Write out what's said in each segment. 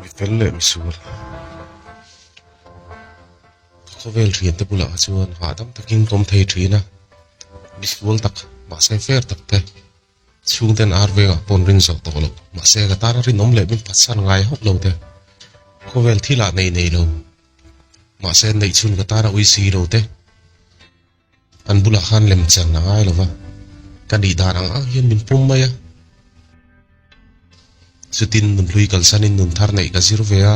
Mi fel leh misual. Ka khawvel thiante bulah kha chuan hahdam takin ka awm thei thin a, misual tak mahse fair tak te chhungten ar vengah pawh an rin zawh tawh loh mahse ka tana rinawm leh min phatsan ngai hauh lo te khawvel thilah nei nei lo mahse neih chhun ka tana ui si lo te. An bulah khan lem chan a ngai lo va, ka nih dan ang ang hian min pum mai a. Chutin nunhlui kalsanin nun thar neih ka zir ve a,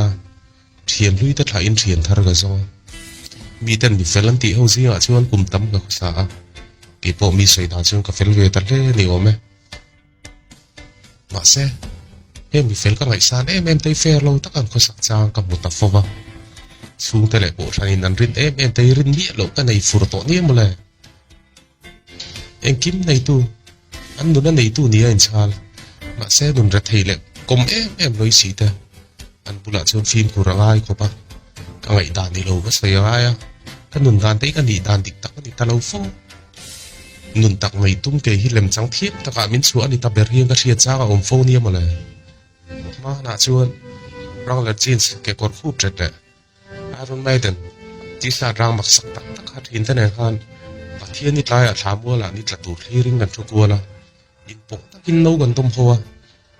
thian hlui te thlahin thian thar ka zawng a. Miten mi fel an tih ho zingah chuan kum tam ka khawsa a, keipawh mi sawi dan chuan ka fel ve ta hle a ni awm e. Mahse, heng mi fel ka ngaihsan em em te hi fair lo tak an khawsak chang ka hmu ta fo va. Chhungte leh pawhhranin an rin em em te hi rin miah loh ka nei fur tawh nia mawle. Engkim neitu, an nuna neitu nia inchhal. Mahse, nun rethei leh kawm em em lawih si te an bulah chuan fimkhur a ngai khawp a. Ka ngaihdan ni lo ka sawi a ngai a, ka nun dan te hi ka nih dan dik tak a ni ta lo fo. Nun tak mai tum kei hi lem chang thiam takah min chhuah a ni ta ber hian ka hriat chang a awm fo nia mawle. Hmanah chuan Wrangler jeans kekawr khup ṭet leh Iron Maiden t-shirt rang mak sak tak tak kha ṭhin te nen khan Pathian ni tlaiah thla mualah ni tla tur thlirin kan thu kual a, inpawh takin no kan dawm ho a,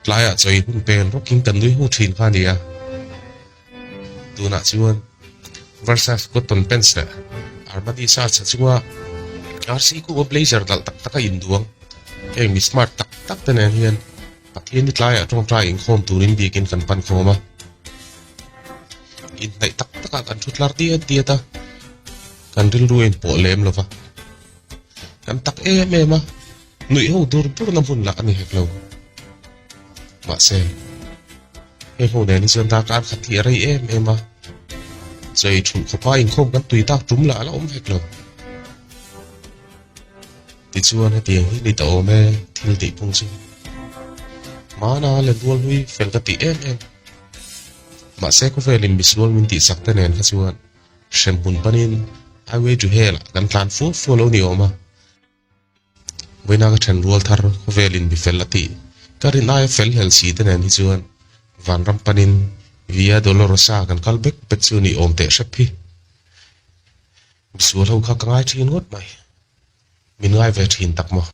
tlaiah chawi hun pel rawkin kan nui ho ṭhin kha a ni a. Tunah chuan Versace cotton pants leh Armani shirt sa chunga RC kunga blazer dalh tak tak a induang heng mi smart tak tak te nen hian Pathian ni tlaiah tawngtai inkhawm turin biakin kan pan khawm a. Inhnaih tak takah kan thu tlar diat diat a, kan rilru a inpawh lem lo va. Kan tak em em a, nuih ho dur durna hmun lah a ni hek lo. Mahse, heng ho nen hi chuan darkar khat hi a rei em em a, chei thulh khawpa inkhawm kan tui tak tum lah a la awm hek lo. Tichuan hetiang hi ni ta awm e, thil tih phung chu. Hmana le dual hlui fel ka tih em em. Mahse khawvelin misual min tihsak te nen kha chuan hremhmun panin highway to hell ah kan tlan fual fual lo ni awm a. Vawiina ka then rual thar khawvelin mi fel a tih ka rin aia fel hlel si te nen hi chuan vanram panin Via Dolorosa kan kal bek bek chu ni awm teh hrep hi. Misual ho kha ka ngai thin ngawt mai. Min ngai ve thin tak maw?